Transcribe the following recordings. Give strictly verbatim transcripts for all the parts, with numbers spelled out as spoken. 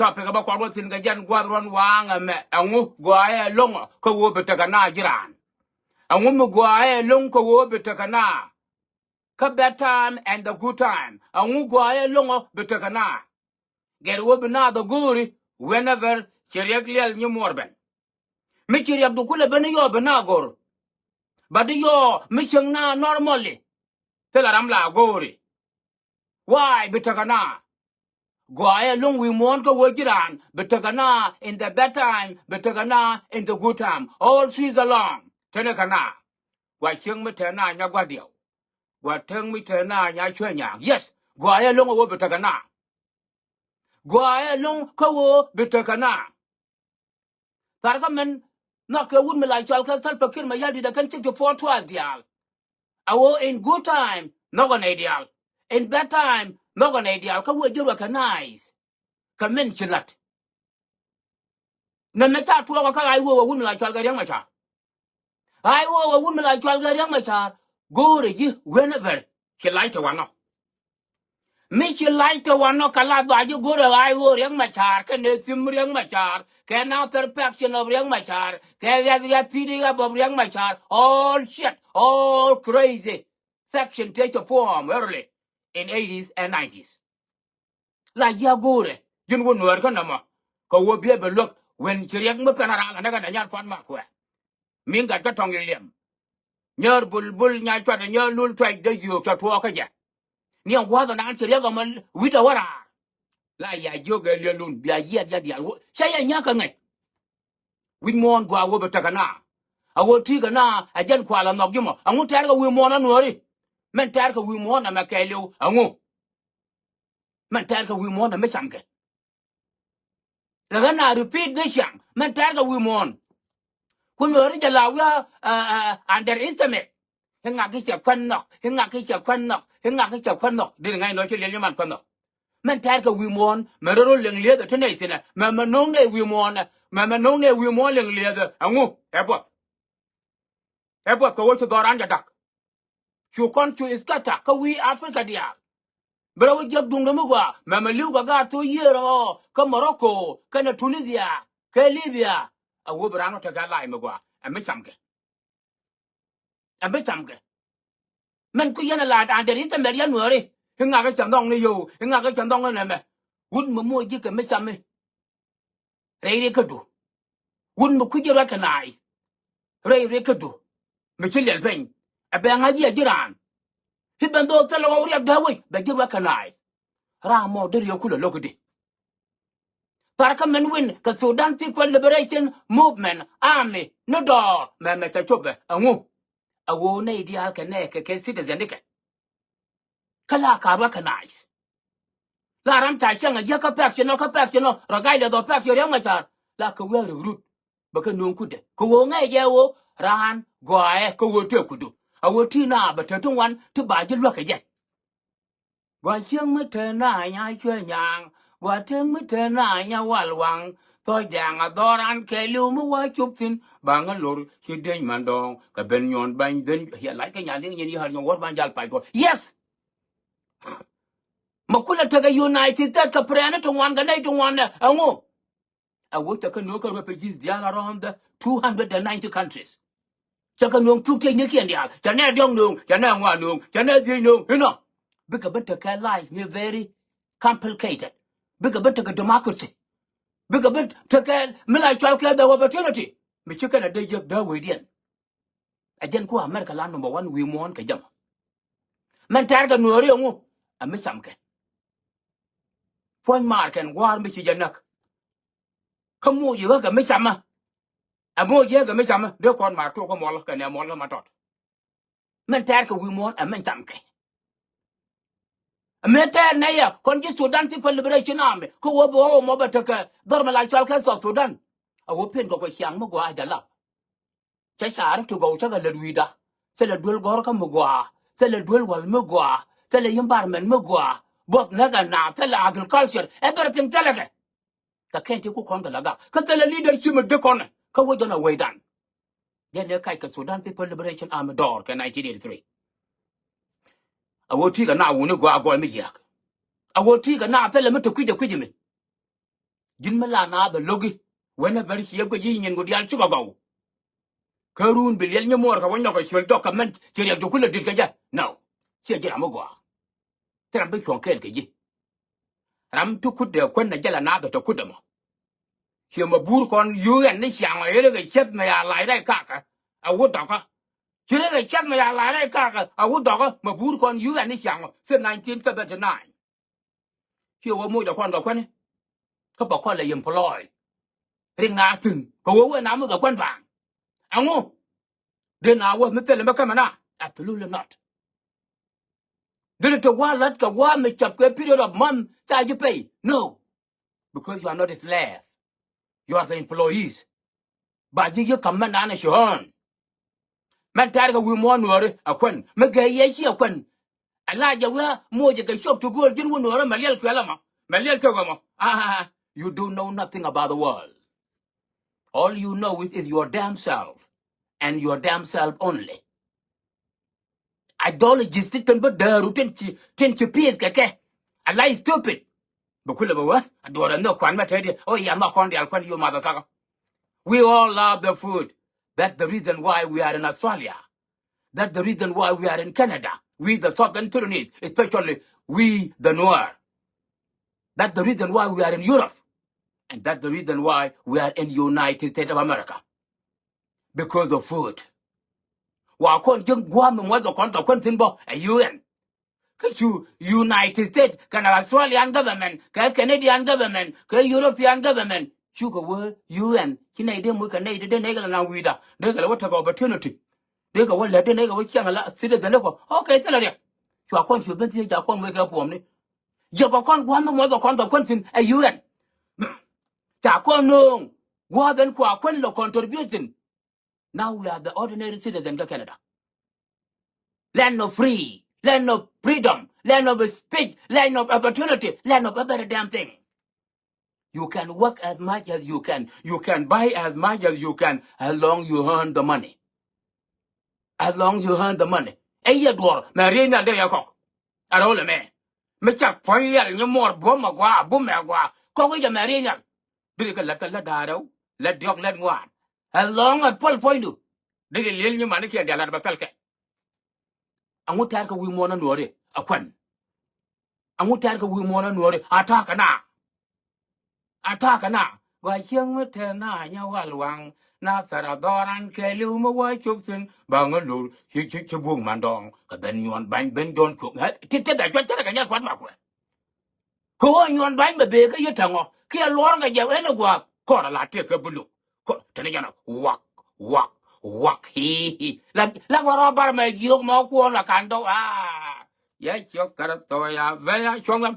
Topic ɛ bä kɔn wä thi̱n kɛ jɛn gua̱th ruɔ̱n waŋ ɛmɛ, ɛŋu gɔaa ɛ lo̱ŋ ɔ kä ɣöö bi tekɛ na ji̱ raan? Ɛŋu mi gɔaa ɛ lo̱ŋ kä ɣöö bi tekɛ na? Kä bad time and the good time, ɛŋu gɔaa ɛ lo̱ŋ ɔ bi tekɛ na? Gɛr ɣöö bi naath ɛ go̱o̱ri whenever ci riɛk liɛl nyi muɔɔr ben. Mi ci riɛkdu kulɛ ben i̱ yɔɔ bi na go̱r. But i̱ yɔɔ mi cieŋ na normally, thilɛ ram la go̱o̱ri. Why bi tekɛ na? Gɔaa ɛ lo̱ŋ wi̱i̱ muɔ̱ɔ̱n kä ɣöö ji̱ raan, bi tekɛ na in the bad time, bi tekɛ na in the good time. All season long, tenɛ kɛ na. Gua cieŋ mi te na nya gua̱diɛw. Gua teŋ mi te na nya cuɛ nyaŋ. Yes, gɔaa ɛ lo̱ŋ ɛ ɣöö bi tekɛ na. Gɔaa ɛ lo̱ŋ kä ɣöö bi tekɛ na. Tharkä mɛn nhɔk kɛ wut mi la cɔal kɛ Salva Kiir Mayardit ɛ kɛn sixty-four twelve diaal. A ɣöö in good time nhɔkɛ nɛy diaal. In bad time nhɔkɛ nɛy diaal. Kä wee ji̱ recognize kɛ mɛn ci la̱t. Nɛmɛ ca tuɔɔk kä I O ɛ wut mi la cɔal kɛ Riɛk Macar. I O ɛ wut mi la cɔal kɛ Riɛk Macar. Go̱o̱rɛ ji̱ whenever ci lac te wanɔ. Mi ci lac te wanɔ kɛ la ba ji̱ go̱o̱rɛ I O Riɛk Macar kɛ nɛ thim Riɛk Macar kɛ na third faction of Riɛk Macar kɛ ɣɛth ɣɛth P D F of Riɛk Macar. All shit, all crazy faction te cɛ form early in eighties and nineties. La ji̱ a go̱o̱rɛ ji̱n wä nuäär kä nɔmɔ. Kɛ wä biɛ bɛ luäk wen ci riɛk mi pɛn a raal anɛ kɛ nɛ nyar puan ma kuɛ. Min gat kä tɔŋ liɛm. Nyär bulbul nya cuat nyär lul tuac dee yio̱o̱k cɔ tuɔɔk kä jɛ. Ni ɛn gua̱a̱th ɔnan ci riɛk ɔmɔ wi̱cdɛ wä raar. La ya jiök ɛ liɛlun bia yiɛth ya diaal wä cä yɛ nyäk kä ŋäc. Wi̱c muɔ̱ɔ̱n gɔaa wä bi tekɛ na. A wä ti̱i̱ kɛ na a jɛn kual a nhɔk ji̱ mɔ. Aŋu tɛ̈r kɛ wi̱i̱ muɔ̱ɔ̱n a nuɔ̱ɔ̱ri? Mɛn tɛ̈r kɛ wi̱i̱ muɔ̱ɔ̱n ɛmɛ kɛɛliw aŋu? Mɛn tɛ̈r kɛ wi̱i̱ muɔ̱ɔ̱n ɛmɛ cam kɛ. Lɛ ɣän a repeat ni ciaŋ mɛn tɛ̈r kɛ wi̱i̱ muɔ̱ɔ̱n. Kun wee ri jɛ la wi̱i̱ a underestimate. I̱ ŋak i̱ cɛ kuɛn nhɔk, i̱ ŋak i̱ cɛ kuɛn nhɔk, i̱ ŋak i̱ cɛ kuɛn nhɔk. Deri ŋa̱c nɔ ci liɛl nyi man kuɛn nhɔk. Mɛn tɛ̈r kɛ wi̱i̱ muɔ̱ɔ̱n mɛ rot rot leŋ lieth ɛ ti nɛy thinɛ mɛ mɛ no̱o̱ŋ nɛ wi̱i̱ muɔ̱ɔ̱n ɛ mɛ mɛ no̱o̱ŋ nɛ wi̱i̱ muɔ̱ɔ̱n leŋ lieth ɛ ɛŋu? Ɛ buɔth. Ɛ buɔth kɛ wä ci dhɔran jɛ dak. Cu kɔn cu iskata kä wi̱i̱ Africa diaal. Bi rɛ wä jiäk duŋdä mi gɔaa mɛmɛ li̱w kɛ gaat thok yiëër ɔ kä Morocco kɛnɛ Tunisia kɛ Libya. A wä bi raan wä tekɛ lac mi gɔaa ɛ mi camkɛ. Ɛ mi camkɛ. Mɛn ku yɛn a laat an dɛr i̱ thɛmɛr yɛn nuääri. I̱ ŋakä cɛ nhɔk ni yio̱w i̱ ŋakä cɛ nhɔk ni nɛmɛ. Wut mi moc ji̱ kɛ mi cam mi. Rɛy riɛkädu. Wut mi kui̱c ji̱ ruac kɛ naai. Rɛy riɛkädu. Mi ci liɛl peny. Ɛ bɛ ŋa̱c yiëë ji̱ raan. Ti ben dho̱o̱k thil ɣɔw riɛk dee wec bɛ ji̱ ruac kɛ naai. Ram mɔ dee riɛk kulɛ lo̱k i̱di. Tharkä mɛn win kɛ Sudan People Liberation Movement Army ni dɔɔr mɛmɛ cɛ copɛ ɛŋu? A ɣöö nɛy diaal kɛ nɛɛkɛ kɛ citizen ikɛ. Kä la ka recognize. La ram ca cäŋ a jiäk kä pɛk ci nɔ kä pɛk ci nɔ rɔ gac lɛ dhɔ pɛk ci riäŋ mɛ car. La kɛ wi̱i̱ a rek rut bɛ kɛ nööŋ kutdɛ kɛ ɣöö ŋäc jɛ ɣöö raan gɔaaɛ kä ɣöö tëë kutdu. A ɣöö ti na bɛ te ti ŋuan ti ba ji̱ luäk kɛ jɛ. Gua cieŋ mi te na nya cuɛ nyaŋ. Gua teŋ mi te na nya wal waŋ. Thɔc dɛŋ a dhɔran kɛ liw mi wa cop thin. Baŋ a lor ci deny man dɔŋ kɛ ben nyuɔn bany dhen. Hiɛ lac kɛ nyan liŋ nyin yi har nyuɔn wor ban jal pac gɔr. Yes. Ma kulɛ tekɛ United States kɛ prɛɛni ti ŋuan kɛ nɛy ti ŋuan nɛ ɛŋu? A wä cɛ kä no̱o̱k kä refugees diaal around the two hundred and ninety countries. Cɛ kä no̱o̱k thuk tiec ni kiɛn diaal cɛ nɛ diɔ̱ŋ no̱o̱k cɛ nɛ ŋuan no̱o̱k cɛ nɛ dhiec no̱o̱k inɔ. Bikɛ ben tekɛ life mi very complicated. Bikɛ ben tekɛ democracy. Bikɛ ben tekɛ mi la cual kɛ the opportunity mi ci kɛn a dee jiäk dee wecdiɛn. Ɛ jɛn ku America la number one wi̱i̱ muɔ̱ɔ̱n kɛ jɛmɔ. Mɛn tɛ̈r kɛ nuääri ɛŋu? Ɛ mi cam kɛ. Puɔ̱ny maar kɛn gua̱a̱r mi ci jɛ näk. Kä moc i̱ ɣäkɛ mi camä. Ɛ moc i̱ ɣäkɛ mi camä dee kɔn maar tok kä muɔl kɛ nɛ muɔl kä ma tɔt. Mɛn tɛ̈r kɛ wi̱i̱ muɔ̱ɔ̱n ɛ mɛn cam kɛ. Mëë tɛɛr nɛ yɛ kɔn ji̱ Sudan People Liberation Army kä wä bi ɣɔw mɔ bɛ tekɛ dhɔr mi la cɔal kɛ South Sudan. A wä pen kɛ kɔ ciaŋ mi gɔaa jalap. Cä caari ti gɔw cä kɛ lät wi̱i̱da. Thilɛ duel gɔ̱rkä mi gɔaa. Thilɛ duel wal mi gɔaa. Thilɛ environment mi gɔaa. Buɔth näk ɛ naath thilɛ agriculture everything thilɛ kɛ. Kɛ kɛn ti ku kɔn kɛ la gak kä thilɛ leadership mi dee kɔn kä wä jɔn a wecdan. Jɛn ɛ kac kɛ Sudan People Liberation Army dɔɔr kɛ nineteen eighty-three. A wä ti kɛ na wuni gɔaa gɔɔy mi jiääk. A wä ti kɛ na thilɛ mi te kui̱cɛ kui̱cɛ mi. Ji̱n mi la naath ɛ lo̱ki. Whenever ciɛ guic i̱ nyin ku diaal cikɔ gɔw. Kä run bi liɛl nyimuɔɔr kɛ wä nyɔk kɛ ciöl dɔk kɛ mɛn ci riɛk ti kulɛ dit kɛ jɛ. No. Ciɛ ji̱ ram mi gɔaa. Thil ram bi cuɔ̱ŋ kɛɛl kɛ ji̱. Ram ti kut dee kuän ɛ jɛ la naath ɛ tɔ kut ɛmɔ. Ciɛ mɛ buur kɔn U N ni ciaŋ ɔ yɛn kɛ ciɛth mɛ ya lac rɛy kakä. Ɛ wut dɔkä. Ci rɛy kɛ ciɛth mɛ ya lac rɛy kakä. Ɛ wut dɔkä mɛ buur kɔn U N ni ciaŋ ɔ. Since nineteen seventy nine. Ciɛ wä moc ɛ kɔn kɛ kuäni. Kä bɛ kɔn lɛ employ. Rik na thi̱n kɛ wä wee na moc kɛ kuän baaŋ. Ɛŋu? Dee na wä mi thilɛ mi kämɛ na? Absolutely not. Dee ni te wä lat kɛ wä mi cap kɛ period of month ca ji̱ pay? No. Because you are not a slave. You are the employees. Ba ji̱ yik ka̱m mɛn naan ɛ ci ɣɔ̱ɔ̱n. Mɛn tɛ̈r kɛ wi̱i̱ muɔ̱ɔ̱n nuɔ̱ɔ̱ri ɛ kuän mi gɛɛ yɛ ci ɛ kuän. Ɛ la jɛ wi̱i̱ a moc ɛ kɛ cop ti gööl ji̱n wä nuɔ̱ɔ̱ri mɛ liɛl kuɛl ɛmɔ mɛ liɛl cök ɛmɔ. Ah, you do know nothing about the world. All you know is, is your damn self and your damn self only. Ideologies ti tin bä dääru tin ci, tin ci peace kɛ kɛ. A la stupid. Bɛ kulɛ bɛ wä a duɔrɛ nhök kuan mɛ tɛt yɛ. Oh, ya nhɔk kɔn diaal kuan, you motherfucker. We all love the food. That's the reason why we are in Australia. That's the reason why we are in Canada. We the Southern Sudanese, especially we the Nuer. That's the reason why we are in Europe. And that's the reason why we are in United States of America. Because of food. Wa kɔn ji̱ gua̱a̱th mi muɔc kɛ kɔn kɛ kuän thi̱n bä ɛ U N. Kä cu United States kɛnɛ Australian government kɛ Canadian government kɛ European government cukɛ wee U N ci nɛy dee muc kɛ nɛy dee, dee nɛy kɛ la naŋ wi̱i̱da dee kɛ la wä tekɛ opportunity. Dee kɛ wä lät dee nɛy kɛ wä ciɛŋ la citizen dee kɔ. Okay, thilɛ riɛk. Cua kɔn cu ben thiec ca kɔn wee kɛ puɔmni. Jiɛkɔ kɔn gua̱a̱th mi muɔckɔ kɔn kɛ kuän thi̱n ɛ U N. Ca kɔn nööŋ gua̱a̱th ɛn kua kuän lɛ contribution. Now we are the ordinary citizen kä Canada. Land of free, land of freedom, land of speech, land of opportunity, land of every damn thing. You can work as much as you can. You can buy as much as you can as long you earn the money. As long you earn the money. Ɛ yɛ duɔr mɛ riey nhial dee yɛ kɔk. A rɔw lɛ mɛ. Mi cak puɔ̱ny lial nyi muɔr buɔ̱m mɛ gua, bum mɛ gua. Kɔk i̱ jɛ mɛ riey nhial. Diri kɛ lät kɛ lät da̱a̱ rɛw, lät diɔ̱k, lät ŋuan. As long as puɔl puɔ̱nydu. Diri liel nyi mani kiɛn dial lat bɛ thɛl kɛ. Aŋu tɛr kɛ wi̱i̱ muɔ̱ɔ̱n a nuɔri a kuɛn. Aŋu tɛr kɛ wi̱i̱ muɔ̱ɔ̱n a nuɔri a ta̱a̱ kɛ na. A ta̱a̱ kɛ na gɔaa cieŋ mi te na nyɛ wal waŋ. Na thɛr a dhɔran kɛ li̱w mi wa cop thi̱n baŋ a lor ci ci ci buɔ̱k man dɔɔŋ kɛ ben nyuɔn bany ben jɔn cuɔ̱ŋ. Ti ti dhɛ cuɔt cärɛ kɛ nyɛl pua̱t ma kuɛ. Kɛ ɣöö nyuɔn bany bɛ bëë kä yɛ täŋɔ kiɛ luɔr kɛ jɛ ɛn ɛ gua̱a̱th kɔr a la tëë kɛ bi luk. Kɔr teni jɛn a wak wak wak hi̱i̱ hi̱i̱ la la gɔrɔ bar mɛ jiök mɔ kuɔn la kan dɔw aa. Yɛ ciök kärɛ thɔɔ ya ben ya cuɔ̱ŋ ɛm.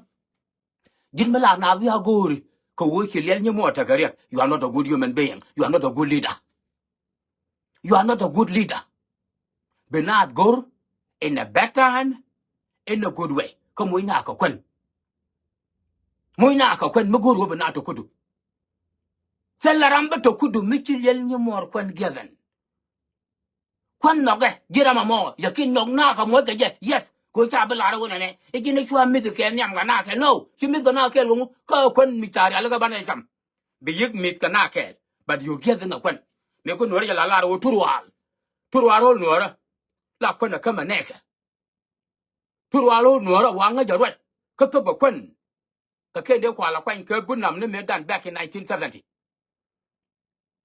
Ji̱n mi la naath wi̱i̱ a go̱o̱ri kɛ ɣöö ci liɛl nyi muɔ tekɛ riɛk. You are not a good human being. You are not a good leader. You are not a good leader. Bi naath go̱r in a bad time, in a good way. Kä muc naath kɛ kuän. Muc naath kɛ kuän mi go̱r wä bi naath tɔ kudu. Thil la ram bä tɔ kudu mi ci liɛl nyi muɔr kuän given. Kuän nhɔkɛ ji̱ ram amɔ yɛ kin nyɔk naath kɛ muɔc kɛ jɛ. Yes. Kɛ ca bi lar wä nɛnɛ i̱ ji̱n i̱ cua mi̱th kɛ nhiam kɛ naath kɛ no. Ci mi̱th kɛ naath kɛ luŋ kä kuän mi ca rial kɛ banɛ cam. Bi yik mith kɛ na kɛɛl. But you giving a kuän. Mi kun wär jɛ la lar wä turwal. Turwal ro̱l nuɔrä. La kuän a kämɛ nɛɛkɛ. Turwal ro̱l nuɔrä wa ŋäc a ruac. Kä thop a kuän. Kɛ ken dee kual a kuany kɛ bunam ni mëë dan back in nineteen seventy.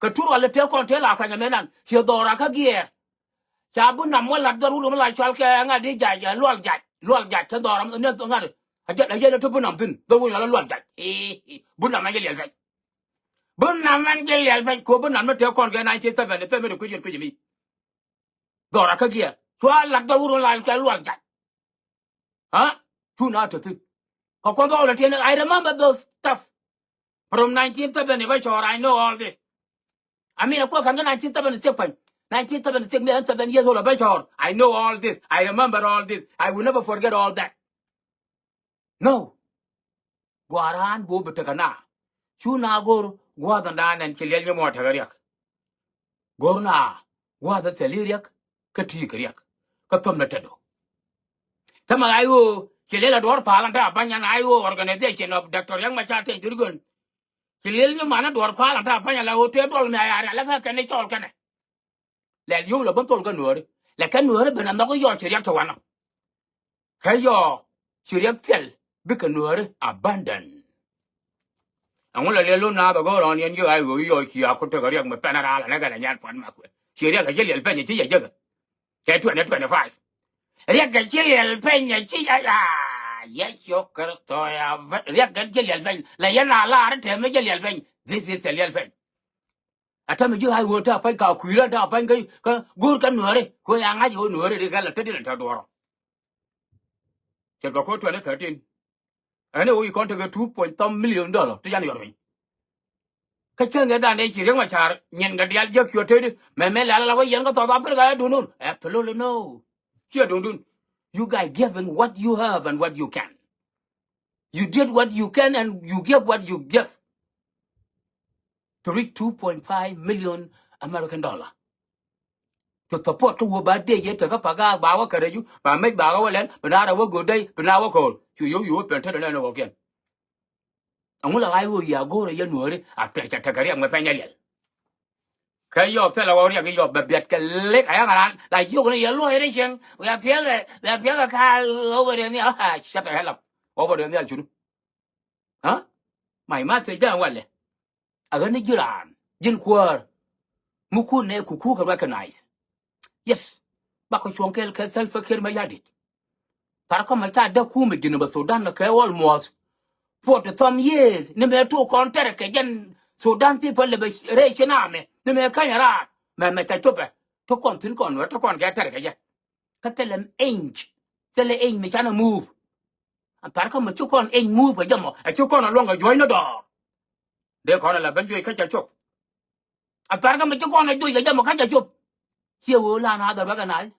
Kɛ turwal tëë kɔn tëë la kuany a mëë nan ciɛ dhɔra kä giɛɛr. Ca bunam wä lat dhɔr wut mi la cual kɛ ŋa̱t di jac, eh, lual jac, lual jac kɛ dhɔr ni ŋa̱t. A jɛn, a jɛn a ti bunam thi̱n dhɔr wut mi la lual jac. Ii, ii, bunam a jɛ liɛl pɛc. Bunam ɛn jɛ liɛl pɛc kɛ bunam ni tëë kɔn kɛ nineteen seventy, pɛn mi ti kui̱c yɛn kui̱c mi. Dhɔr a kä giɛ cua lat dhɔr wut mi la kɛ lual jac. Ha? Cu na te thi̱n. Kɛ kɔn dhɔr wä lɛ tiɛn, I remember those stuff. From nineteen seventy bä cɔɔr, I know all this. I mean, a kuɛ ka̱n kä nineteen seventy-six pa̱ny. Nineteen seventy-six mi ɛn seven years old bä cɔɔr. I know all this. I remember all this. I will never forget all that. No. Gua̱a̱r raan bo̱o̱ bi tekɛ na. Cu na go̱r gua̱a̱th ɛn da̱a̱n ɛn ci liɛl nyɛ mɔ tekɛ riɛk. Go̱r na gua̱a̱th ɛ thil i̱ riɛk kä ti̱i̱ kɛ riɛk. Kä thöm ni tetdu. Tämɛ I O ci liɛl a duɔ̱ɔ̱r pa̱a̱l ɛn te a ba̱ny ɛn I O organization of Doctor Riek Machar Teny Dhurgon. Ci liɛl nyi manä duɔ̱ɔ̱r pa̱a̱l a ta̱a̱ pa̱ny a la ɣöö tëë duɔl mi a ya̱a̱ rial kä kɛn i̱ cɔɔl kɛnɛ. Lɛl yio̱w la bä thol kä nuääri. Lɛ kɛ nuääri ben a nhɔk i̱ yɔɔ ci riɛk te wanɔ. Kä yɔɔ ci riɛk thil bikɛ nuääri abandon. Ɛŋu la liɛl lun naath a go̱o̱r ɣɔn yɛn ji̱ ɣa̱c ɣöö i̱ yɔɔ ci a ku tekɛ riɛk mi pɛn a raal anɛ kɛn a nyal pua̱t ma kuɛ. Ci riɛk a ji̱ liɛl pɛny a ci yɛ jekɛ. Kɛ twenty twenty-five. Riɛk kɛ ji̱ liɛl pɛny a ci yɛ, aa, yɛ ciök Kritho ya vet. Riɛk kɛ ji̱ liɛl pɛny. La yɛn a lar tɛm mi ji̱ liɛl pɛny. This is the liɛl pɛny. A tɛm mi ji̱ ɣa̱c ɣöö ta̱a̱ pa̱ny ka kui̱rä ta̱a̱ pa̱ny kä, kä go̱o̱r kɛ nuääri. Kɛ ɣöö ya ŋa̱c ɣöö nuääri ri kɛ la te di̱n a te duɔ̱ɔ̱rɔ. Cɛ kɛ ko̱r twenty thirteen. Ɛn i̱ wä i̱ kɔn tekɛ two point some million dollar ti yan yɔr piny. Kä cäŋ ɛ dan ɛ ci Riɛk Macar nyin kɛ diaal jiäk cuɔ tëëdi mɛmɛ lɛl ala wä yɛn kä South Africa ɛ duundun. Absolutely no. Ciɛ duundun. You guys giving what you have and what you can. You did what you can and you give what you give. To reach two point five million American dollar. To support kä wä ba dee yɛ tekä pa gaak ba wä kärɛ ju ba mec ba wä lɛn bi na rɛ wä go̱o̱r dee bi na wä ko̱o̱r cu yio̱w yio̱w wä piɛn tetdɛ lɛn wä kiɛn. Ɛŋu la ɣa̱c ɣöö yɛ go̱o̱rɛ yɛ nuääri a piɛc ca tekɛ riɛk mɛ pɛnyɛ liɛl. Kä yɔɔk thilɛ ɣɔw riɛk i̱ yɔɔk bɛ biɛt kɛ lik a ya̱ŋ raan la jiök ni yɛ luɔ̱c ri cieŋ. Wiaa piɛthɛ wiaa piɛthɛ ka ɣɔw bɛ riɛk nhial. Shut the hell up. Ɣɔw bɛ riɛk nhial cunu. Ɣä? May ma thiec dee walɛ. A ɣän ni ji̱ raan ji̱n kuäär. Mi kun nɛ ku kuukɛ recognize. Yes. Bakɔ cuɔ̱ŋ kɛɛl kɛ Salva Kiir Mayardit. Thar kä mɛ ca däk kumɛ Jinubä Sudan kɛ almost forty some years. Ni mɛ tok kɔn tɛrɛ kɛ jɛn Sudan People Liberation Army ni mɛ käny raar mɛ mɛ ca copɛ. Tok kɔn thi̱n kɔn wä tok kɔn kɛ tɛrɛ kɛ jɛ. Kä thilɛ inch thilɛ inch mɛ canɛ move. A thar kä mɛ ci kɔn inch move kɛ jɛ mɔ ɛ ci kɔn a luɔ̱ŋ kɛ juɔ̱cni dɔɔr. Dee kɔn a la ben juɔc kä ca cop. A thar kä mɛ ci kɔn a juɔc kɛ jɛ mɔ kä ca cop. Ciɛ wee la na dhɔr bɛ kɛ nath.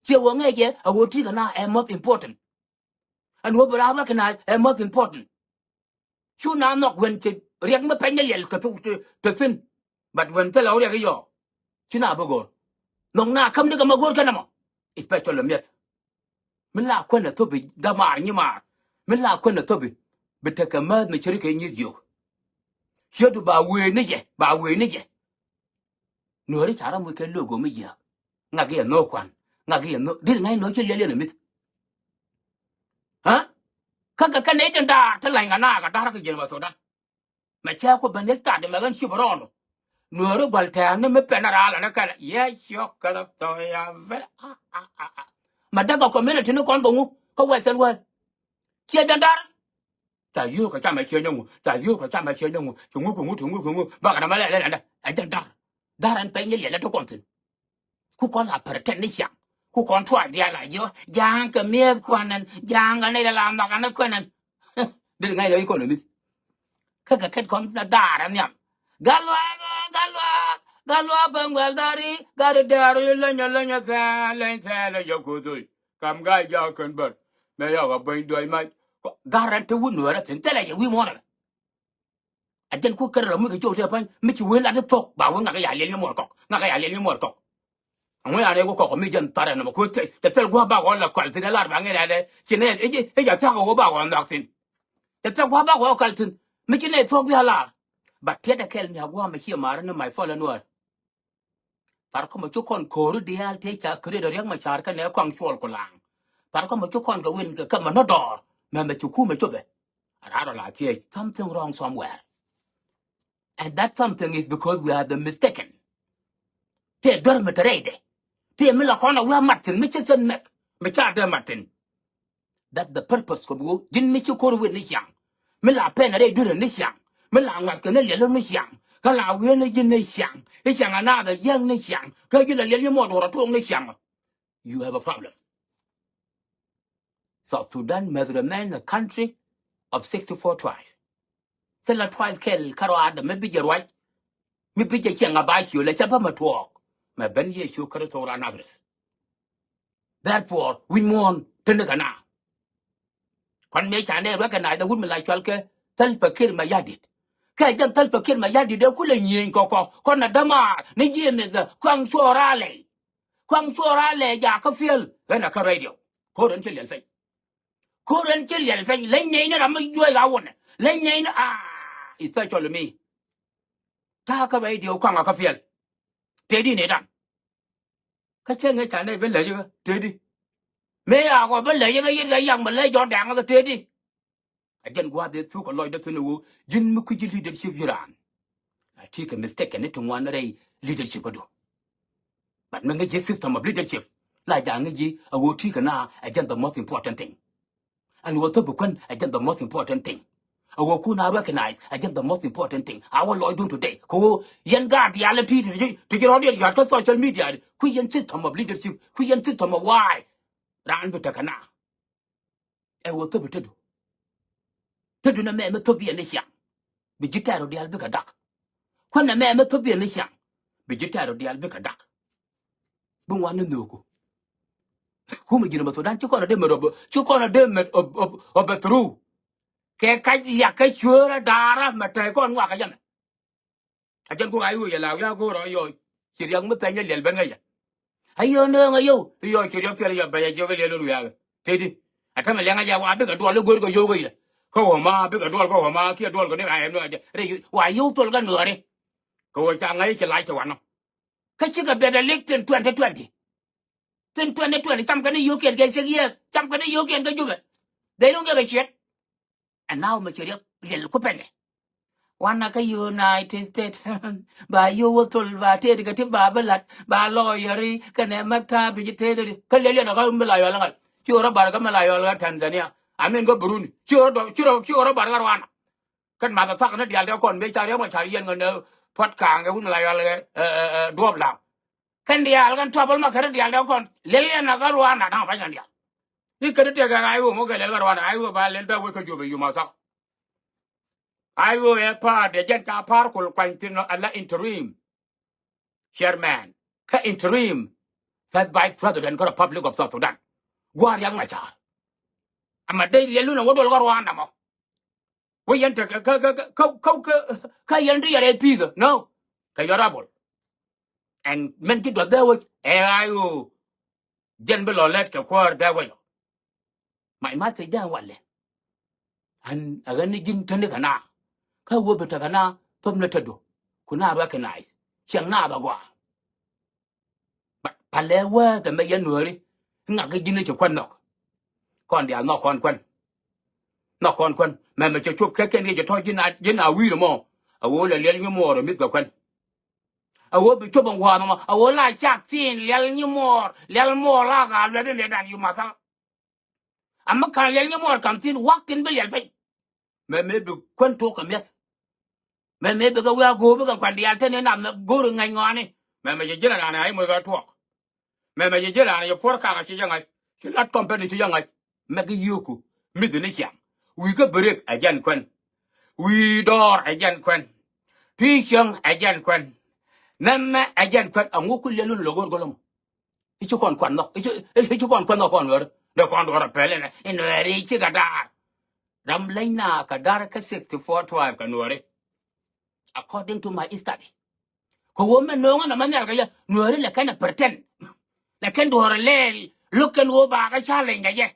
Ciɛ wä ŋäcɛ a wä ti̱i̱ kɛ na ɛ most important. Ɛn wä bi raar wä kɛ na ɛ most important. Cu na nhɔk wen ci riɛk mi pɛny ni liɛl kɛ thuk te thi̱n. But wen thilɛ wä riɛk i̱ yɔɔ ci na bi go̱o̱r. Nhɔk na käm ni kɛ ma go̱o̱r kɛn ɛmɔ. Especially mi̱eth. Mi la kuän ɛ thopi dämaar nyimaar. Mi la kuän ɛ thopi bi tekɛ määth mi ceri kɛ nyi̱th yio̱k. Ciötdu ba wee ni jɛ ba wee ni jɛ. Nuääri ca rɔ muc kɛ logo mi jiääk. Ŋak yɛ nhök kuan ŋak yɛ nhök dit ŋa̱c nhök ci liɛl yɛn ɛ mi̱th. Kä kɛ kɛn nɛy tin da̱a̱r ti la̱ny kɛ naath kɛ da̱r kɛ jiɛn wä Thudan. Mɛ cɛ ku ben i̱ start mɛ ɣän cip rɔɔn. Nuääri gua̱l tɛ̈ɛ̈n ni mi pɛn raal ɛn kɛl yɛ ciɔk kɛl thɔɔya vɛl. Mɛ däk kɛ community ni kɔn kɛ ŋu kä Western world. Ciɛ jɛn da̱r. Ca yio̱o̱k kɛ camɛ ciɛ nyɛ ŋu ca yio̱o̱k kɛ camɛ ciɛ nyɛ ŋu ci ŋu kɛ ŋu ci ŋu kɛ ŋu bakɛ na mɛ lɛ lɛ lɛ lɛ ɛ jɛn da̱r. Da̱r ɛn pɛny ni liɛl ɛ ti kɔn thi̱n. Ku kɔn la pretend ni ciaŋ ku kɔn tuaak diaal a jiɔ ja̱a̱ŋ kɛ mi̱eth kuanɛn ja̱a̱ŋ kɛ nɛy la la nhɔk an kuɛnɛn. Dit ŋa̱c lɔ economy. Kä kɛ kɛt kɔn na da̱a̱r ɛ nhiam. Gal luaak gal luaak gal luaak bäŋ guɛl da̱ri gari dɛɛr yu leny ɛ leny ɛ thɛɛl leny thɛɛl ɛ yɛ kuoth ɣöc. Kam ga̱a̱c jaak kän bär mëë yɔk a buɔ̱ny duɔ̱c mac. Ga̱r rɛn te wi̱n nueerä thi̱n thilɛ yɛ wi̱i̱ muɔ̱ɔ̱n ɛmɛ. A jɛn ku kärɛ rɔ mi kɛ cok tëë pa̱ny mi ci wee lat i̱ thok ba wee ŋak i̱ ya liɛl ni muɔr kɔk ŋak i̱ ya liɛl ni muɔr kɔk. Aŋu ya rɛy ku kɔk mi jɛn tharɛ nɔmɔ ku cɛ thil gua̱a̱ bak ɣɔn la kual thi̱n ɛ lar ba ŋɛn adɛ ci nɛ i̱ ja thiak ɣöö bak ɣɔn nhɔak thi̱n. Cɛ thil gua̱a̱ bak ɣɔn kal thi̱n mi ci nɛ thok bi a lar. Ba tiɛt ɛ kɛl mi a gua̱a̱ mi ci ma̱a̱r ni mac fɔl ɛ nuäär. Thar kɔmɛ ci kɔn ko̱ri diaal tëë ca create Riɛk Macar kɛnɛ kɔaŋ cuɔl ku laŋ. Thar kɔmɛ ci kɔn kɛ win kɛ kɛ mɛ nɔ dɔɔr mɛ mɛ ci kumɛ copɛ. A raar ɔ la thiec something wrong somewhere. And that something is because we are the mistaken. Tëë duer mi te rɛydɛ tëë mi la kɔn a wi̱i̱ a mat thi̱n mi ci thi̱n mɛk mi ca dee mat thi̱n. That's the purpose kɛ bi wä ji̱n mi ci ko̱r win ni ciaŋ. Mi la pɛn rɛy duer ni ciaŋ. Mi la ŋuath kɛ ni liɛl ni ciaŋ. Kä la wi̱i̱ ni ji̱n ni ciaŋ i̱ ciaŋ a naath a yiäŋ ni ciaŋ kä ji̱n la liɛl ni muɔt wä rɔ tuɔɔk ni ciaŋ. You have a problem. South Sudan must remain a country of sixty-four tribes. Thilɛ tribe kɛl kärɔaadɛ mi bi jɛ ruac mi bi jɛ ciɛŋ a ba ciöl ɛ cä bä mɛ tuɔɔk. Mɛ ben Yecu Kritho ran Nazareth. Therefore wi̱c muɔ̱ɔ̱n te ni kɛ na. Kɔn mëë ca nɛ recognize wut mi la cual kɛ Salva Kiir Mayardit. Kɛ jɛn Salva Kiir Mayardit dee kulɛ nyieny kɔkɔ kɔn na dämaar ni jiɛ mith kɔaŋ cuɔɔr alɛy. Kɔaŋ cuɔɔr alɛy jakä fiel ɣän a kä radio. Ko̱r ɣän ci liɛl piny. Ko̱r ɣän ci liɛl piny leny nɛy ni ram mi juɔc a wunɛ leny nɛy ni aa. especially me. Ta̱a̱ kä radio kɔaŋ a kä fiɛl. Tëëdi ni dan. Kä cä ŋi̱ ca nɛy bi lɛc ikä tëëdi. Mëë a kɔ bi lɛc ikä yit kɛ yak mi lɛc jɔ̱ɔ̱n dɛŋ ikä tëëdi. A jɛn gua̱a̱th ëë thuk kɛ lɔcdä thi̱n ɛ ɣöö ji̱n mi kui̱ci leadership yi raan. A ti kɛ mistake kɛn ni ti ŋuan rɛy leadership kädu. But mi ŋäc ji̱ system of leadership la ja̱ ŋäc ji̱ a ɣöö ti kɛ na a jɛn the most important thing. Ɛn ɣöö thäpi kuän a jɛn the most important thing. A ɣöö kun a recognize a jɛn the most important thing. A wä lɔcdun today kɛ ɣöö yɛn gaat diaal ti ti ti ji̱ rɔ̱diɛn yɔ̱a̱t kä social media kui̱ yɛn system of leadership kui̱ yɛn system of why. Raan bi tekɛ na. Ɛ wä thop i̱ tetdu. Tetdu nɛ mɛmɛ thop yɛn i̱ ciaŋ. Bi ji̱ tɛɛr ɔ diaal bikɛ dak. Kuän nɛ mɛmɛ thop yɛn i̱ ciaŋ. Bi ji̱ tɛɛr ɔ diaal bikɛ dak. Bi ŋuan ni nhööku. Kumɛ ji̱n ɛ mɛ Thudan ci kɔn ɛ dee mɛt ɔ bɛ, ci kɔn ɛ dee mɛt ɔ bɛ through. Kɛ kac liak kä cueerä daara mɛ tɛy kɔn ŋuakä yɛmɛ. A jɛn kuk a i̱ wi̱i̱ yɛ la wi̱i̱ a go̱o̱r ɔ yɔɔc. Ci riɛk mi pɛny yɛ liɛl ben ŋäc yɛ. A yɔɔ nööŋ a yɔw i̱ yɔɔc ci riɛk thil yɛ bɛc a jiök i̱ liɛl wun wi̱i̱ a tëëdi. A tämɛ liɛŋ a jɛ wa bikɛ duɔl i̱ go̱o̱r kɛ yɔw kɛ yɛ. Kä wä ma bikɛ duɔl kä wä ma kiɛ duɔl kɛ ni a yɛ nööŋ a jɛ rɛy wa yɔw thol kä nuääri. Kɛ wä ca ŋäc ci lac ci wanɔ. Kä cikɛ biɛt a lik thin twenty twenty. Thin twenty twenty cam kɛ ni yio̱o̱kiɛn kɛ sek yiëëk cam kɛ ni yio̱o̱kiɛn kɛ jupɛ. They don't give a shit. Ɛn na wä mɛ cɛ riɛk liɛl ku pɛnɛ. Wanɛ kä United States ba yio̱w wä thol ba tëëd kɛ ti ba bi lat ba lɔɔyäri kɛnɛ maktab bi ci tëëd ri kä liɛl yɛn kä mi la yɔl ŋa̱l. Ci wä rɔ bar kä mi la yɔl kä Tanzania. Amin kä Burundi ci wä rɔ dɔ ci wä rɔ ci wä rɔ bar kä Rwanda. Kɛn math a thak ni diaal tɛ kɔn mëë ca riɛk mɔ ca yɛn ŋä nɛ puɔt ka̱a̱ŋ kɛ wun mi la yɔl kɛ duɔp la̱a̱ŋ. Kɛn diaal kɛn trouble ma kɛn diaal dee kɔn liɛl yɛn a kä Rwanda da̱ŋ a pa̱ny kɛn diaal. I̱ kɛn diaal kɛ ɣa̱c ɣöö mɔ kɛ liɛl kä Rwanda ɣa̱c ɣöö ba liɛl bɛ wek kä Jubɛ yuma thak. Ɣa̱c ɣöö ɛ pa̱a̱r dee jɛn ca pa̱a̱r kul kuany thi̱n ala interim chairman kä interim first vice president kä Republic of South Sudan. Gua̱a̱r Riɛk Macar. Ama dee liɛl lun a wä duɔl kä Rwanda mɔ. Wä yɛn te kä kä kä kä kä kä yɛn te yɛrɛ peace no. Kɛ yɔr abol. Ɛn mɛn ti duɔth dee wec ɛ ɣa̱c ɣöö jɛn bi lɔ lɛt kɛ kuäär dee wec ɔ. Mac math thiec dee walɛ. Ɛn ɛ ɣän ni ji̱n täni kɛ na kä wä bi tekɛ na thop ni tetdu. Ku na recognize ciɛŋ na bɛ gɔaa. Palɛ wee kɛ mɛ yɛn nuääri. Ŋak kɛ ji̱n ci kuän nhɔk. Kɔn diaal nhɔk kɔn kuän. Nhɔk kɔn kuän mɛmɛ cɛ cuɔp kɛ kɛn yɛ cɛ tɔ̱ ji̱n a ji̱n a wi̱i̱r mɔ. A ɣöö lɛ liɛl nyi muɔɔr ɛ mi̱th kɛ kuän. A ɣöö bi cuɔp ɛn gua̱a̱th mɔ a ɣöö la cak thi̱n liɛl nyi muɔɔr liɛl muɔɔr la ɣaal luɛth in liɛdan yu mathal. Amäkä liɛl nyi muɔɔr kam thi̱n wak tin bi liɛl piny. Mɛmɛ bi kuän tok kɛ mi̱eth. Mɛmɛ bi kɛ wi̱i̱ a go̱o̱p bi kɛ kuan diaal te ni nam go̱o̱r ŋäc ŋɔaani. Mɛmɛ jɛ ji̱n a raan a i̱ moc kɛ tuɔɔk. Mɛmɛ jɛ ji̱n a raan a jɛ puɔ̱r kakä ci jɛ ŋa̱c ci lat company ci jɛ ŋa̱c. Mɛ kɛ yio̱o̱ku mi̱th ni ciaŋ. Wi̱i̱ kä brik ɛ jɛn kuän. Wi̱i̱ dɔɔr ɛ jɛn kuän. Pi̱i̱ cäŋ ɛ jɛn kuän. Nɛmɛ ɛ jɛn kuän a ŋuk ku liɛl wun lɔ go̱o̱r go̱lom. I̱ ci kɔn kuan nhɔk i̱ ci kɔn kuan nhɔk kɔn nuääri. Dee kɔn duɔ̱ɔ̱r a pɛl inɛ i̱ nuääri ci kɛ daar. Ram leny na kɛ daar kä sixty four tribe kɛ nuääri. According to my study. Kɛ ɣöö mɛ no̱o̱ŋä nɔmɔ nhial kɛ yɛ nuääri lɛ kɛn a pretend. Lɛ kɛn duɔ̱ɔ̱r a lɛɛl lo̱k kɛn ɣöö ba kɛ challenge kɛ jɛ.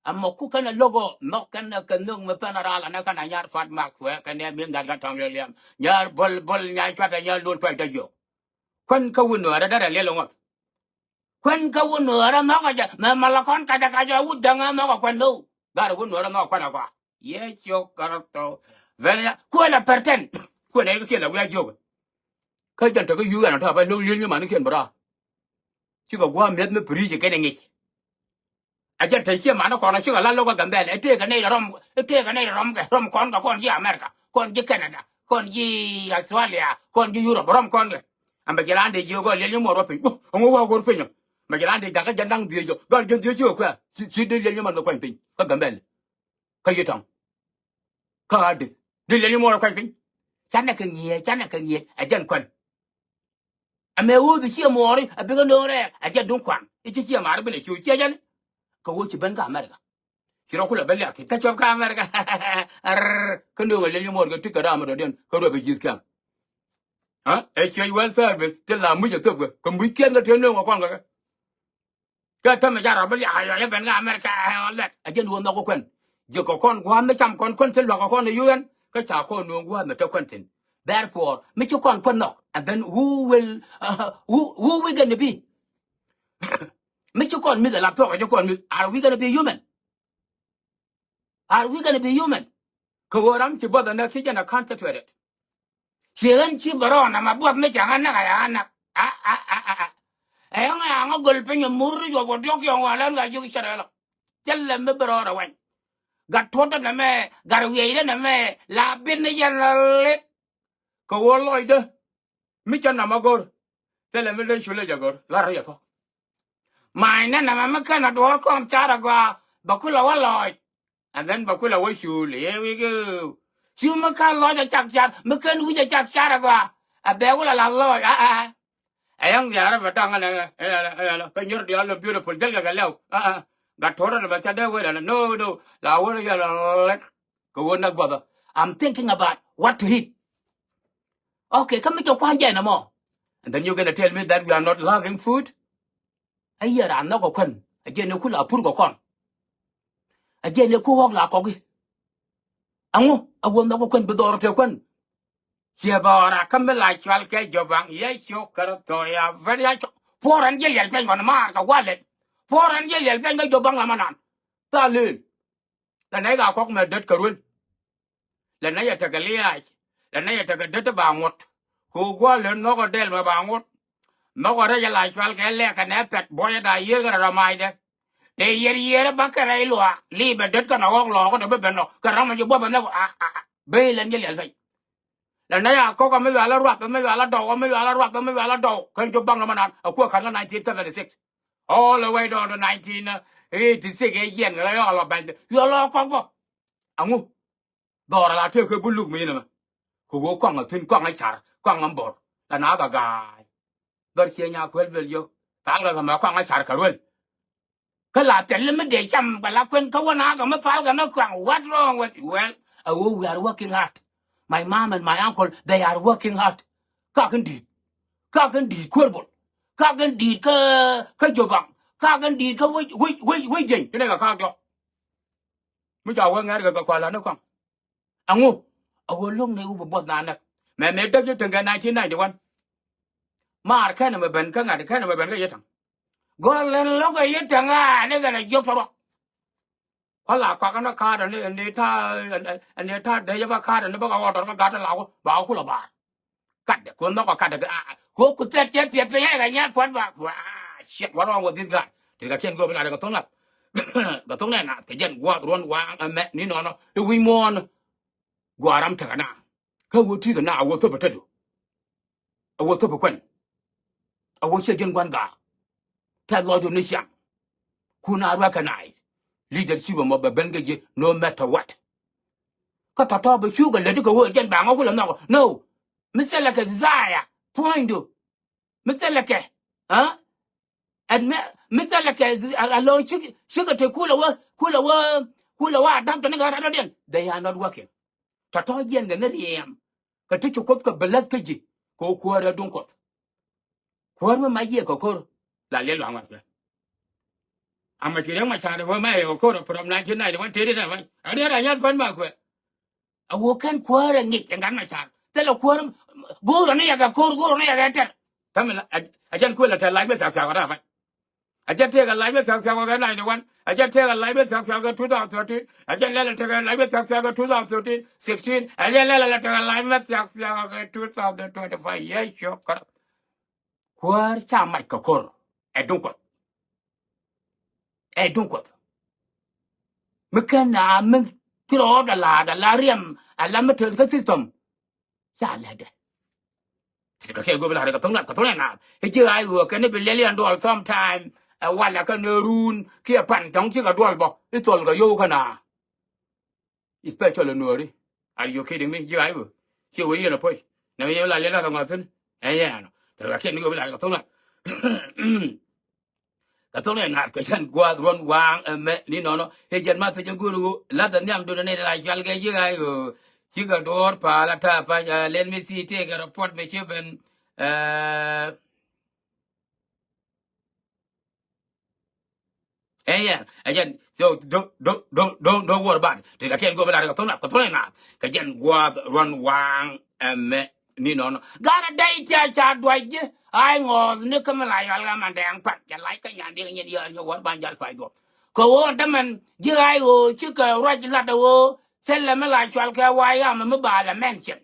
Amɔ ku kɛn a lo̱k ɣöö nhɔk kɛn a kɛ nhök mi pɛn a ral anɛ kɛn a nyar fat mak kuɛ kɛn ɛ mi ŋa̱t kɛ tɔ̱ŋ liɛliɛm nyar bol bol nyar cuat a nyar lol tuac dä jiök. Kuän kä wun nuäärä derɛ liɛl ŋuɔth. Kuän kä wun nuäärä nhɔkä jɛ mɛ malä kɔn kacä kacä wut jäŋä nhɔkä kuän lo̱w. Garɛ wun nuäärä nhɔkä kuän a kɔa yɛ ciök kärä thok. Vɛn ya kuël a pɛr tɛn. Kuël a yɛ kiɛn la wi̱i̱ a jiök. Kä jɛn tekɛ yuuth ɛn a tɔ̱ a bä lo̱w li̱el nyi manikiɛn bä raar. Cikɛ gua̱a̱ mi̱eth mi piri̱i̱c kɛn ɛ ŋic. A jɛn te ciɛ man kɔn a cikɛ la lo̱k ɛ Gambɛl ɛ tëëkɛ nɛy rɔm ɛ tëëkɛ nɛy rɔm kɛ rɔm kɔn kɛ kɔn ji̱ America kɔn ji̱ Canada kɔn ji̱ Australia kɔn ji̱ Europe rɔm kɔn kɛ. Ɛn bɛ jɛ raan dee jiök ɔ liɛl nyi muɔɔr wä piny. Ɛŋu wä go̱r piny ɔ mɛ jɛ raan dee jakä jɛn da̱ŋ dhiec jɔ gal jɛn dhiec ci kɛ kuɛ ci dee liɛl nyi man kɛ kuany piny kä Gambɛl. Kä yi tɔŋ kä ɣa̱ di̱th dee liɛl nyi muɔɔr kɛ kuany piny. Canɛ kɛ ŋi̱eec canɛ kɛ ŋi̱eec ɛ jɛn kuän. Ɛmɛ ɣöö dhi ciɛ muɔɔri a bikɛ nööŋ rɛɛk a jɛ duŋ kuaŋ i̱ ci ciɛ maari bi lɛ ci ɣöö ciɛ jɛn. Kɛ ɣöö ci ben kä America. Ci rɔ kulɛ ben liak thi̱n kä cɔp kä America. Kä nööŋ a liɛl nyi muɔɔr kɛ ti kɛ ram mi dɔ̱diɛn kä ruɛ bi ji̱th kiɛm. Ɛ ciec well service ti la muc a thöp kɛ kɛ muc kiɛn kɛ te nööŋ a kɔn kɛ kɛ. Kä tämɛ ca rɔ bi liak a yɔc ɛ ben kä America ɛ ɣän lɛt a jɛn ɣöö nhɔk kɛ kuɛn. Ji̱ kɛ kɔn gua̱a̱m mi cam kɔn kuɛn thil luak kɛ kɔn ɛ yuɛn. kä ca kɔn nuɔ̱ŋ gua̱a̱th mi te kuɛn thi̱n. Therefore mi ci kɔn kuɛn nhɔk, and then who will, uh, who, who we gonna be? Mi ci kɔn mi̱th ala thuɔk, ci kɔn mi̱th, are we gonna be human? Are we gonna be human? Kɛ ɣöö ram ci buɔth anäk ci jɛn a concentrated. Ci ɣän ci bɛ rɔɔn ama buɔth mi ca ɣän näk a ya ɣän näk. A, a, a, a, a. Ɛ ɣän a ɣän a göl piny a mur ri cuɔp kɛ diɔ̱k yɔŋ wa län ka jiök cɛ rɛ lɔ. Thilɛ mi bi rɔɔd a wany. Gat tuɔ̱t dä nɛmɛ, gat wiɛc dä nɛmɛ, la bin ni jɛn la lit. Kɛ ɣöö lɔcdä mi cä nɔmɔ go̱r. Thilɛ mi len culɛ jɛ go̱r la rɛy a thuɔ̱k. Ma̱a̱c nɛ nɛmɛ mi kɛn a duɔ̱ɔ̱r kɔn car a gɔaa bɛ kulɛ wä lɔc. And then bɛ kulɛ wä cul i̱ wi̱i̱. Cu mi kɛn lɔc a cak car, mi kɛn wi̱c a cak car a gɔaa. A bɛ kulɛ la lɔc a a. Ɛ yɛŋ diaarä bɛ daŋ ɛnɛ ɛnɛ ɛnɛ kä nyör diaal lɔ beautiful jälkɛ kɛ lɛw. A a. Gat tuɔ̱rä ni bɛ ca dee wee dɛn no no la wä yɛ lɛ lɛk. Kɛ ɣöö näk buɔthä. I'm thinking about what to eat. Okay, kä mi cɛ kua̱n jɛ nɛ mɔ. And then you're gonna tell me that we are not loving food? A yiɛ raan nhɔk kɛ kuän a jiɛn ni kul a pur kɛ kɔn. A jiɛn ni ku ɣɔk la kɔki. Aŋu a wä nhɔk kɛ kuän bi dhɔr te kuän. Ciɛ bä ɣɔra kä mi la cual kɛ Jobaŋ Yecu Kritho ya vɛr ya cɔ. Puɔr ɛn jiɛ liɛl pɛny kɔn maar kɛ gua̱lɛt. Puɔr ɛn jiɛ liɛl pɛny kɛ Jobaŋ la ma nan. Tha lëël. Lɛ nɛy ka kɔk mɛ dät kɛ ruel. Lɛ nɛy ɛ tekɛ liaac. Lɛ nɛy ɛ tekɛ dät ti ba ŋuɔ̱t. Kɛ ɣöö gua̱a̱r lät nhɔk ɛ dɛl mɛ ba ŋuɔ̱t. Mɛ kɔ rɛc ɛ la cual kɛ lɛɛk kɛ nɛ pɛt buɔyɛ da yiër kɛ rɛ rɔ maacdɛ. Tëë yiër yiër ɛ bä kɛ rɛy luaak liip ɛ dät kɛn ɛ ɣɔk lɔɔk kä dee bi ben nɔ kɛ ram ɛ ji̱ buɔth ɛ nɛ a a a. Bey lɛn ji̱ liɛl pɛny. Lɛ nɛy a kɔk amɛ yual a ruath amɛ yual a dɔw amɛ yual a ruath amɛ yual a dɔw kɛn cop baŋ nɔmɔ nan a kuɛ ka̱n kä nineteen seventy six. All the way down to nineteen eighty six ɛ yiɛn kɛ yɔk a lɔ bɛny yual lɔ kɔk bɔ. Aŋu dhɔr a la tëë kɛ buluk mi nɛmɛ. Kɛ ɣöö kɔaŋ a thi̱n kɔaŋ a car kɔaŋ a bor la na gaga̱a̱c. Dhɔr ciɛ nya kuɛl bel yök thal kɛ kɛ mɛ kɔaŋ a car kɛ ruel. Kä la thil mi dee cam bɛ la kuɛn kä wä na kɛ mi thal kɛ ni kuaŋ. What wrong with you? Well, a ɣöö we are working hard. My mom and my uncle, they are working hard. Kakin di̱i̱t kakin di̱i̱t kueer bol kakin di̱i̱t kä kä Jobaŋ kakin di̱i̱t kä wec wec wec wec jeny. Inɛ kɛ kak jɔk mi ca wä ŋɛr kɛ kɛ kuala ni kuaŋ. Aŋu a ɣöö lo̱ŋ ni wä bi buɔth na näk. Mɛ mëë däk ci teŋ kɛ nineteen ninety one. Maar kɛn ɛmɛ ben kä ŋa̱t kɛn ɛmɛ ben kä yɛ taŋ. Gɔl ɛn lo̱k ɛ yɛ taŋ a ni kɛn ɛ jiök tɔrɔk. Kua̱l a kɔak ɛn ɛ ka̱a̱t ɛn ɛ ni ta̱a̱ ɛn ɛ ni ta̱a̱ dee yɛ bä ka̱a̱t ɛn ɛ bä kɛ ɣɔɔt tɔrɔk kä gat ɛ la wä ba wä kulɛ baar. Katdɛ kɛ ɣöö nhɔkɔ katdɛ kɛ a kɛ ɣöö ku thɛt cɛ piɛth piny ɛ kɛ nyɛɛt puɔ̱t ba. Wa ciɛt wa rɔɔŋ wä dhith gaat ti kɛ kiɛn go̱o̱p in a rɛ kɛ thoŋ nath. Kɛ thoŋ nɛ nath kɛ jɛn gua̱a̱th ruɔ̱n waaŋ ɛmɛ ni nɔnɔ i̱ wi̱c muɔ̱ɔ̱n. Gua̱a̱r ram tekɛ na kä ɣöö ti̱i̱ kɛ na a wä thop ɛ tetdu. A wä thop ɛ kuɛn a wä ciɛ jɛn gua̱n gaak. Tɛth lɔcdu ni ciaŋ. Kun a recognize leadership ɛmɔ bɛ ben kɛ ji̱ no matter what. Kä tɔ̱tɔ̱ bɛ cukɛ lätdi kɛ ɣöö jɛn ba ŋɔk kulɛ nhɔk. No. Mi thilɛ kɛ desire puɔ̱nydu. Mi thilɛ kɛ. Ɛn mi mi thilɛ kɛ a lɔŋ cikɛ cikɛ te kulɛ wä kulɛ wä kulɛ wä adapt ni kɛ rat dɔ̱diɛn. They are not working. Tɔ̱tɔ̱ jiɛn kɛ ni riɛm kɛ ti ci Kuoth kɛ bi läth kä ji̱ kɛ ɣöö kuäär ɛ duŋ Kuɔth. Kuäär mi ma yiëë kɛ ko̱r la liɛl luaŋ wath kɛ. Ama ci riɛk ma ca̱a̱r ɛ wä ma yɛ kɛ ko̱r from nineteen ninety one tëëdi tɛmɛ. Ani ɛ ra nyal pän ma kuɛ. A wä kɛn kuäär ɛ ŋic ɛ gat ma ca̱a̱r thilɛ kuäär. Go̱o̱r ani yɛ kɛ ko̱r go̱o̱r ani yɛ kɛ tɛr. Tɛmɛ a jɛn kuël a tɛr lac mi thia̱k thia̱k ɛ ra pany. A jɛn tëëkɛ lac mi thia̱k thia̱k kɛ ninety one. A jɛn tëëkɛ lac mi thia̱k thia̱k kɛ two thousand thirteen. A jɛn lɛl a tëëkɛ lac mi thia̱k thia̱k kɛ two thousand thirteen, sixteen. A jɛn lɛl a tëëkɛ lac mi thia̱k thia̱k kɛ two thousand twenty five. Yɛ ciök kärä. Kuäär ca mac kɛ ko̱r. Ɛ duŋ Kuɔth. Ɛ duŋ Kuɔth. Mi kɛn a mi ti rɔɔd a la̱a̱t a la riɛm a la mi tet kä system. Ca lɛtdɛ. Ti kɛ kɛ go̱o̱p la̱a̱t kɛ thoŋ nath kɛ thoŋ nath. I̱ ji̱ ɣaac ɣöö kɛn i̱ bi liɛl yɛn duɔl sometime. Ɛ walɛ kɛ nööruun kiɛ pan tɔ̱ŋ cikɛ duɔl bɔ i̱ thol kɛ yio̱w kɛ na. Especially Nuääri. Are you kidding me? Ji̱ ɣaac ɣöö ciɛ wee yɛn a puɔ̱c nɛ mi yɛn la liɛl la̱th kɛ ŋɔth thi̱n. Ɛ yɛn ɔ tɛ kɛ kiɛn go̱o̱p la̱a̱t kɛ thoŋ nath. Kɛ thok nɛ nath kɛ cɛn gua̱a̱th ruɔ̱n waaŋ ɛmɛ ni nɔnɔ. I̱ jɛn ma thiec in go̱o̱r ɣöö la̱th ɛ nhiamdun ɛ nɛy ti la cual kɛ yiëk a i̱ ɣöö cikɛ duɔ̱ɔ̱r pa̱a̱l a ta̱a̱ pa̱ny. Let me see, tëëkɛ report mi ci ben. Ɛ yɛn ɛ jɛn. So don't don't don't don't don't worry about it. Ti la kɛn go̱o̱p la rɛ kɛ thon na kɛ thon na kɛ jɛn gua̱a̱th ruɔn waŋ ɛmɛ ni nɔnɔ. Garɛ dɛy ti a ca duac ji̱ a ŋɔɔth ni kä mi la yual ɣä Mandɛɛŋ Pan. Jɛ lac kä nyan diɛ nyin yɔr nyɛ wär ban jal pay duɔp. Kɛ ɣöö dämɛn ji̱ a ɣöö cikɛ ruac lat ɛ ɣöö thilɛ mi la cual kɛ wa̱a̱ yam mi ba la mention.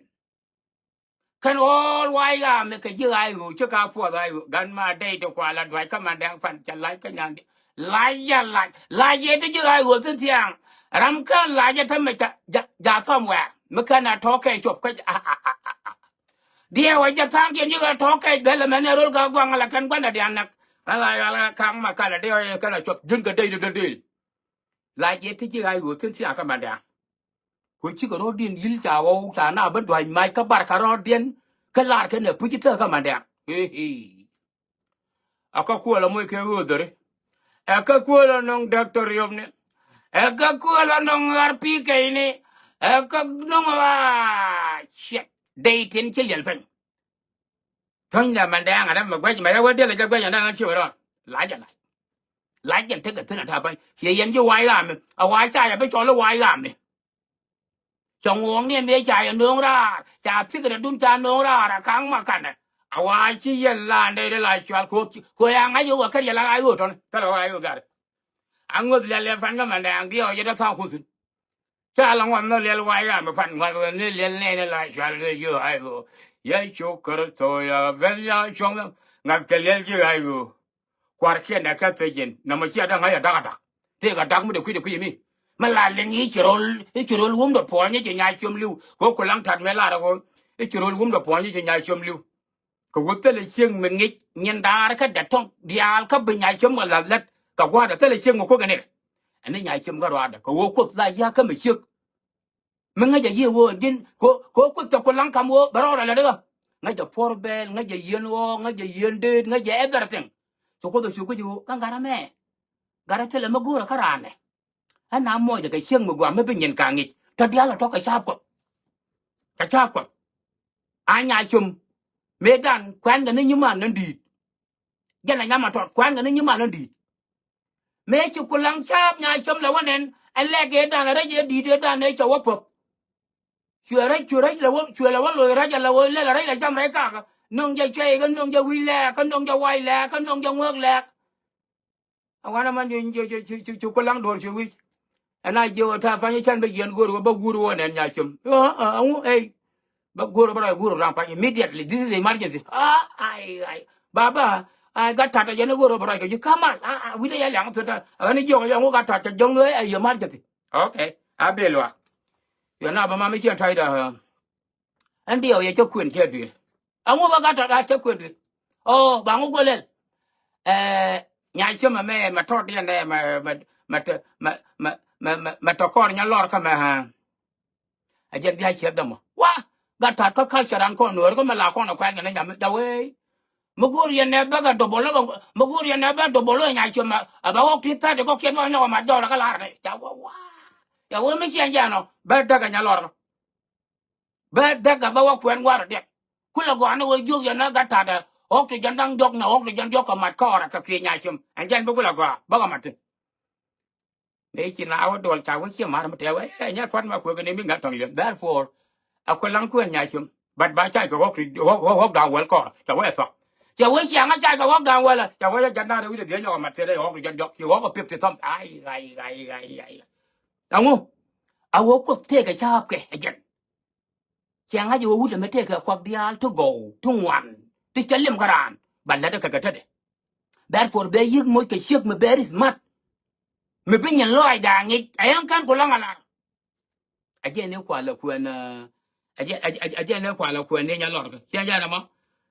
Kɛn ɣɔɔl wa̱a̱ yam mi kɛ ji̱ a ɣöö cikɛ a puɔth a ɣöö gan ma dɛy ti kua la duac kä Mandɛɛŋ Pan cɛ lac kä nyan diɛ. Lac jɛ lac lac yɛ ti ji̱ a ɣöö thin thia̱a̱ŋ. Ram kän lac jɛ tämɛ ca ja ja thɔm wɛɛr mi kɛn a tɔ̱ kɛ cuɔp kä. Diɛw a jɛ tha̱a̱ŋ kiɛn ji̱ a tɔ̱ kɛ bɛl ɛmɛn ɛ rol ka guaŋ la kɛn gua̱ndɛ dian näk. Ala yɔal ka̱ŋ ma kalɛ diɛw a jɛ kɛn a cuɔp ji̱n kɛ dɛy di dee dee. La jɛ ti ji̱ a ɣöö thin thia̱a̱ŋ kä Mandɛɛŋ. Ku cikɛ rɔ̱diɛn yi̱l ca ɣɔw ca na bi dua̱c mac kä bar kä rɔ̱diɛn. Kä lar kɛn ɛ puc i̱ tä kä Mandɛɛŋ. Ɛ kä kuɔl ɛ moc kɛ ɣööthäri. Ɛ kä kuɔl ɛ nɔŋ däk tɔ riöpni. Ɛ kä kuɔl ɛ nɔŋ ɣar pi̱i̱ kɛyni. Ɛ kä nɔŋ ɣaa ciɛt dee tin ci liɛl piny. Thuɔ̱nydɛ Mandɛɛŋ ɛ ram mi guɛc mɛ yɛ wä diɛl ɛ jɛ guɛc ɛ nɛ ɣän ciö rɔɔn. Lac ɛ lac. Lac jɛn tekɛ thi̱n ɛ ta̱a̱ pa̱ny ciɛ yɛn ji̱ wa̱a̱ ɣaami ɛ wa̱a̱ ca yɛ bi cɔl i̱ wa̱a̱ ɣaami. Cɛ ŋuɔ̱ɔ̱ŋ ni mëë ca yɛ nööŋ raar ca thikɛ rɛ dun ca nööŋ raar a ka̱ŋ ma kanɛ. A wa̱a̱ ci yɛn la̱a̱n dee dee la cual ko̱o̱k ko̱o̱k ya ŋa̱c i̱ wä kɛn yɛ la ɣaac ɣöö tɔ̱ni thilɛ ɣaac ɣöö gat. A ŋuäth liɛl yɛ pan kä Mandɛɛŋ diɛw yɛ dee tha̱a̱ŋ kuth thi̱n. Ca la ŋuan nhä liɛl wa̱a̱ yam mi pan ŋuan ɣöö ni liɛl nɛɛni la cual ɣöö yio̱o̱ ay ɣöö. Yɛn cuk Kritho ya ben ya cuɔ̱ŋ ŋa̱th kɛ liɛl ji̱ ay ɣöö. Kua̱rkiɛn ɛ kɛ pec in nɔmɔ cia da̱ŋ ŋa̱c a da̱k a da̱k. Tëëk a da̱k mi dee kui̱dɛ kui̱ mi. Mi la liŋ i̱ ci ro̱l i̱ ci ro̱l wum dɔ puɔ̱ny i̱ ci nyac com li̱w. Kɛ ku laŋ ta̱t mi lar ɛ ɣöö i̱ ci ro̱l wum dɔ puɔ̱ny i̱ ci nyac com li̱w. Kɛ wä thilɛ cieŋ mi ŋic nyin da̱a̱r kä dɛ tɔ̱ŋ diaal kä bi nyac com kɛ la̱th lät kɛ gua̱a̱dɛ thilɛ cieŋ mi kuäk kɛ nir. Ɛn ni nyac com kä ruaadɛ kɛ wä kuoth la ya̱k kä mi ciek. Mi ŋäcɛ yiëë ɣöö ji̱n kɛ ɣöö kuoth cɛ ku laŋ kam ɣöö bɛ rɔɔdɛ lät kä. Ŋäcɛ puɔ̱r bɛɛl ŋäcɛ yieen ɣɔɔk ŋäcɛ yieen deet ŋäcɛ everything. Cɛ kuoth ɛ cu guic ɣöö kä gat ɛmɛ. Gat ɛ thilɛ mi go̱o̱rɛ kä raanɛ. Ɛn na mɔcɛ kɛ cieŋ mi gua̱a̱ mi bi nyin ka ŋic tɔ diaal ɛ tɔ̱ kɛ ca̱a̱p kuɔth. Kɛ ca̱a̱p kuɔth. A nyac com mëëdan kuɛ̈nkɛ ni nyiman ni di̱i̱t. Jɛn ɛ nyam a tɔt kuɛ̈nkɛ ni nyiman ni di̱i̱t. Mëë ci ku laŋ ca̱a̱p nyac com lɛ wä nɛn ɛ lɛk ëëdan ɛ rɛc ëë di̱i̱t ëëdan ëë cɛ wä puɔ̱th. Cuɛ rɛc cuɛ rɛc lɛ wä cuɛ lɛ wä loc rɛc ɛ lɛ wä lɛl ɛ rɛc lɛ cam rɛc kakä no̱ŋ jɛ cuɛy kä no̱ŋ jɛ wi̱c lɛɛk kä no̱ŋ jɛ wac lɛɛk kä no̱ŋ jɛ ŋuäk lɛɛk. A wanɛ man cu cu cu cu cu ku laŋ duɔ̱ɔ̱r cu wi̱c. Ɛn a jiɛ wä ta̱a̱ pa̱ny i̱ can bä yiɛn go̱o̱r wä bä guur wä nɛn nyac com. Ɣä ɣä ɛŋu ey. Bä go̱o̱r wä bä rɔy guur wä raŋ pa̱ny immediately. This is emergency. Ɣä ay ay. Baba ay gat ta̱t a jɛn i̱ go̱o̱r wä bä rɔy kɛ ji̱ ka̱m al. Ɣä ɣä wi̱cdɛ yɛ liaŋ thöt a ɣän i̱ jiɔk yɛ ŋu gat ta̱t cɛ jɔ̱ŋ ni ɣä ay emergency. Okay. A bel wa. Yɔn a bä mam i̱ ciɛn tɔ̱cdä. Ɛn diɛw yɛ cä kuën cɛ duël. Ɛŋu bä gat tɔt a cä kuën duël. Ɔ ba ŋu guɔ lɛl. Ɛ nyac cä mɛ mɛ mɛ tɔt diɛn dɛ mɛ mɛ mɛ tɔ mɛ mɛ mɛ mɛ tɔ kɔr nyɛ lɔr kä mɛ. Ɛ jɛn bia ciɛp dämɔ wa gat tɔt kä culture an kɔn nuɔr kä mɛ la kɔn ɛ kuɛl kɛn ɛ nyam da wee. Mi go̱o̱r yɛn nɛ bäkɛ dɔbɔl mi go̱o̱r yɛn nɛ bäkɛ dɔbɔl ɛ nyac cä mɛ ɛ bɛ ɣɔk ti thäti kɔkiɛn bä nyɔk ɛ mat jɔwlɛ kä lar ni ca wä wa. Ca wee mi ciɛn jɛn ɔ bä däkɛ nyɛ lɔr. Bä däk a bä wä kuɛn warɛ diɛt. Kulɛ gɔaa ni wä jiök yɛn ɛ gat ta̱tɛ ɣɔk ti jɛn da̱ŋ diɔ̱k nɛ ɣɔk ti jɛn diɔ̱k kɛ mat kɔɔrɛ kɛ kiɛ nyac cim. Ɛn jɛn bi kulɛ gɔaa bä kɛ mat thi̱n. Mëë ci na wä duɔl ca wä ciɛ mar mi tɛɛ wä ɛ nyɛ pua̱t ma kuek ni mi ŋa̱t tɔ̱ŋ liɛm. Therefore a kuɛ laŋ kuɛn nyac cim. But ba cac kɛ ɣɔk ti ɣɔk ɣɔk da̱ŋ wäl kɔɔrɛ ca wä ɛ thuɔ̱k. Ca wä ciaŋ a cac kɛ ɣɔk da̱ŋ wäl ca wä jɛn da̱ŋ rɛw wi̱cdɛ dhiec nyɔk ɛ mat thi̱n ɛ ɣɔk ti jɛn diɔ̱k ci ɣɔk ɛ piɛp ti thɔm. Ai ai ai ai ai. Ɛŋu a wä kuoth tëëkɛ ca̱a̱pkɛ ɛ jɛn. Ciɛ ŋa̱c ɛ wä wut ɛmɛ tëëkɛ kuak diaal ti gɔw ti ŋuan ti cä lim kä raan. Ba lätdɛ kɛ kɛ tetdɛ. Therefore bɛ yi̱k moc kɛ ciek mi bɛ ri smart. Mi bi nyin lɔaacda ŋic ɛ yɛn kɛn ku laŋ a lar. A jɛn ɛ kualɛ kuɛn ɛ a jɛn ɛ kualɛ kuɛn ni nya lɔr kɛ ciɛ jɛn ɛmɔ.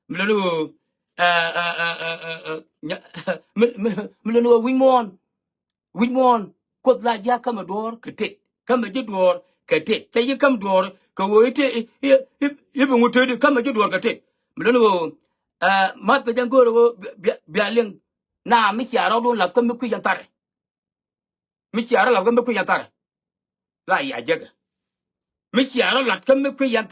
Mi loni ɣöö ɛ ɛ ɛ ɛ ɛ mi mi mi loni ɣöö wi̱c muɔ̱ɔ̱n. Wi̱c muɔ̱ɔ̱n kuoth la jia̱ kämɛ duɔ̱ɔ̱r kɛ tet kämɛ ji̱ duɔ̱ɔ̱r kɛ tet cɛ ji̱ käm duɔ̱ɔ̱r kɛ ɣöö i̱ te i̱ i̱ i̱ bi ŋut teti kämɛ ji̱ duɔ̱ɔ̱r kɛ tet. Mi lon ɣöö ɛ math kɛ jɛn go̱o̱r ɣöö bia bia liŋ. Na mi cia rɔɔdun lath kä mi kui̱c ɛn tharɛ. Mi cia rɔ lath kä mi kui̱c ɛn tharɛ. La ya jekɛ mi cia rɔ lath kä mi kui̱c ɛn tharɛ.